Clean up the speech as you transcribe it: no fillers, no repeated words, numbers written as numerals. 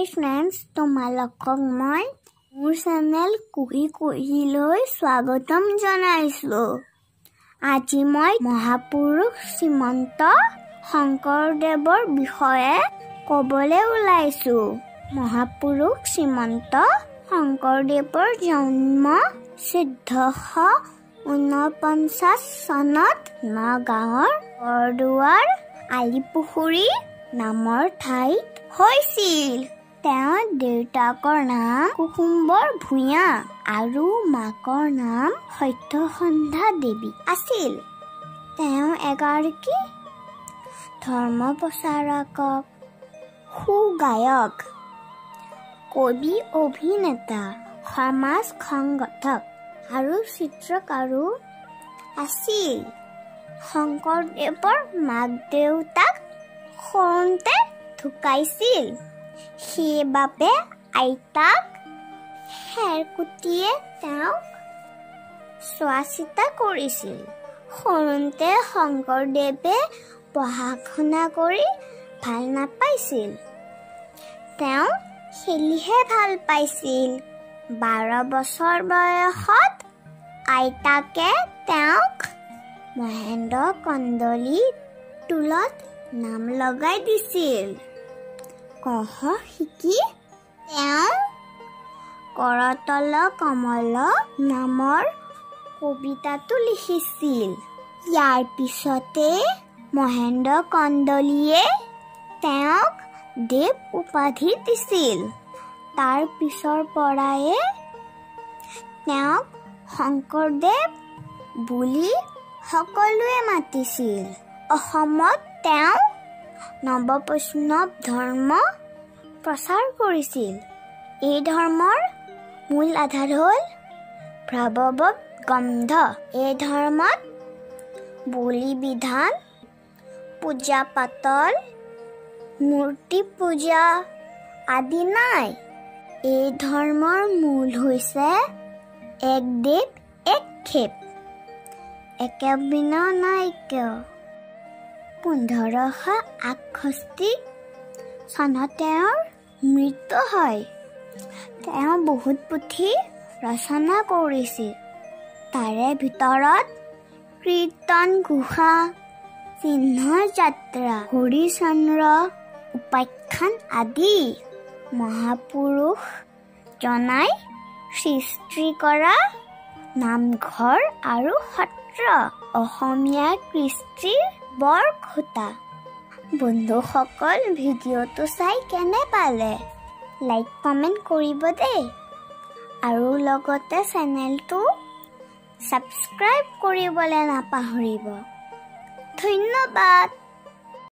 Friends, তোমালোকক মই মোৰ চেনেল কুহি কুহিলৈ স্বাগতম জনাইছোঁ। আজি মই মহাপুৰুষ শ্ৰীমন্ত শংকৰদেৱৰ বিষয়ে ক'বলৈ ওলাইছোঁ। মহাপুৰুষ শ্ৰীমন্ত শংকৰদেৱৰ জন্ম 1449 চনত নগাঁৱৰ বৰদোৱাৰ আলিপুখুৰী নামৰ ঠাইত হৈছিল। তেওঁৰ দেউতাকৰ নাম কুসুম্বৰ ভূঞা আৰু মাকৰ নাম সত্যসন্ধা দেৱী আছিল। তেওঁ এগৰাকী ধৰ্ম প্ৰচাৰক, সুগায়ক, কবি, অভিনেতা, সমাজ সংগঠক আৰু চিত্ৰকাৰো আছিল। শংকৰদেৱৰ মাক দেউতাক সৰুতে ঢুকাইছিল, সেইবাবে আইতাক খেৰকুটিয়ে তেওঁক চোৱা চিতা কৰিছিল। সৰুতে শংকৰদেৱে পঢ়া শুনা কৰি ভাল নাপাইছিল, তেওঁ খেলিহে ভাল পাইছিল। 12 বছৰ বয়সত আইতাকে তেওঁক মহেন্দ্ৰ কন্দলী টোলত নাম লগাই দিছিল। কহ শিকি তেওঁ কৰতল কমল নামৰ কবিতাটো লিখিছিল। ইয়াৰ পিছতে মহেন্দ্ৰ কন্দলীয়ে তেওঁক দেৱ উপাধি দিছিল। তাৰ পিছৰ পৰাই তেওঁক শংকৰদেৱ বুলি সকলোৱে মাতিছিল। অসমত তেওঁ নৱবৈষ্ণৱ ধৰ্ম প্ৰচাৰ কৰিছিল। এই ধৰ্মৰ মূল আধাৰ হ'ল ভাগৱত গ্ৰন্থ। এই ধৰ্মত বলি বিধান, পূজা পাতল, মূৰ্তি পূজা আদি নাই। এই ধৰ্মৰ মূল হৈছে এক দেৱ এক খেপ, একে বিনা নাইকিয়। 1568 চনত তেওঁৰ মৃত্যু হয়। তেওঁ বহুত পুথি ৰচনা কৰিছিল। তাৰে ভিতৰত কীৰ্তন ঘোষা, চিহ্ন যাত্ৰা, হৰিচন্দ্ৰ উপাখ্যান আদি। মহাপুৰুষ জনাই সৃষ্টি কৰা নামঘৰ আৰু সত্ৰ অসমীয়া কৃষ্টিৰ বৰখুঁটা। বন্ধুসকল, ভিডিঅ'টো চাই কেনে পালে লাইক কমেণ্ট কৰিব দেই, আৰু লগতে চেনেলটো ছাবস্ক্ৰাইব কৰিবলৈ নাপাহৰিব। ধন্যবাদ।